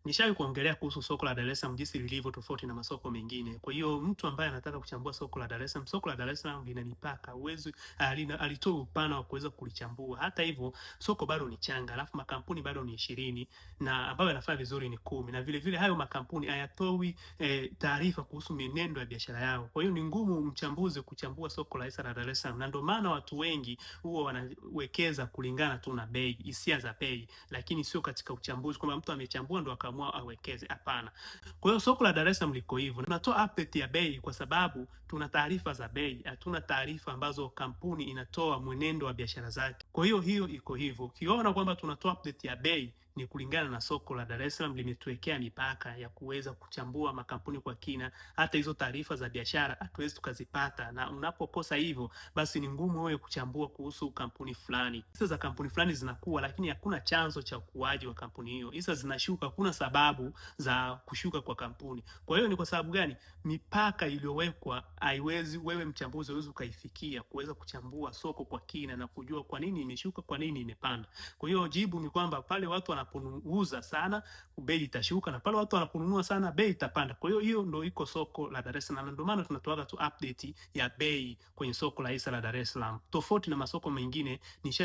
Nishawahi kuongelea kuhusu soko la Dar es Salaam jinsi lilivyo tofauti na masoko mengine. Kwa hiyo mtu ambaye anataka kuchambua soko la Dar es Salaam, soko la Dar es Salaam lina mipaka, huwezi alitoa upana wa kuweza kulichambua. Hata hivyo soko bado ni changa, alafu makampuni bado ni 20 na ambayo yanafanya vizuri ni 10, na vile vile hayo makampuni hayatoi taarifa kuhusu mienendo ya biashara yao. Kwa hiyo ni ngumu mchambuzi kuchambua soko la hisa la Dar es Salaam, na ndio maana watu wengi huwa wanawekeza kulingana tu na bei, hisia za bei, lakini sio katika uchambuzi kwamba mtu amechambua ndo akaamua awekeze. Hapana. Kwa hiyo soko la Dar es Salaam liko hivyo. Tunatoa update ya bei kwa sababu tuna taarifa za bei, hatuna taarifa ambazo kampuni inatoa mwenendo wa biashara zake. Kwa hiyo hiyo iko hivyo. Ukiona kwamba tunatoa update ya bei ni kulingana na soko la Dar es Salaam limetuwekea mipaka ya kuweza kuchambua makampuni kwa kina. Hata hizo taarifa za biashara hatuwezi tukazipata, na unapokosa hivyo, basi ni ngumu wewe kuchambua kuhusu kampuni fulani. Hisa za kampuni fulani zinakuwa, lakini hakuna chanzo cha ukuaji wa kampuni hiyo. Hisa zinashuka, hakuna sababu za kushuka kwa kampuni. Kwa hiyo ni kwa sababu gani? Mipaka iliyowekwa haiwezi, wewe mchambuzi huwezi ukaifikia kuweza kuchambua soko kwa kina na kujua kwa nini imeshuka, kwa nini imepanda. Kwa hiyo jibu ni kwamba pale watu wanaponunua sana bei itashuka, na pale watu wanaponunua sana bei itapanda. Kwa hiyo hiyo ndio iko soko la Dar es Salaam, ndio maana tunatoaga tu update ya bei kwenye soko la hisa la Dar es Salaam, tofauti na masoko mengine ni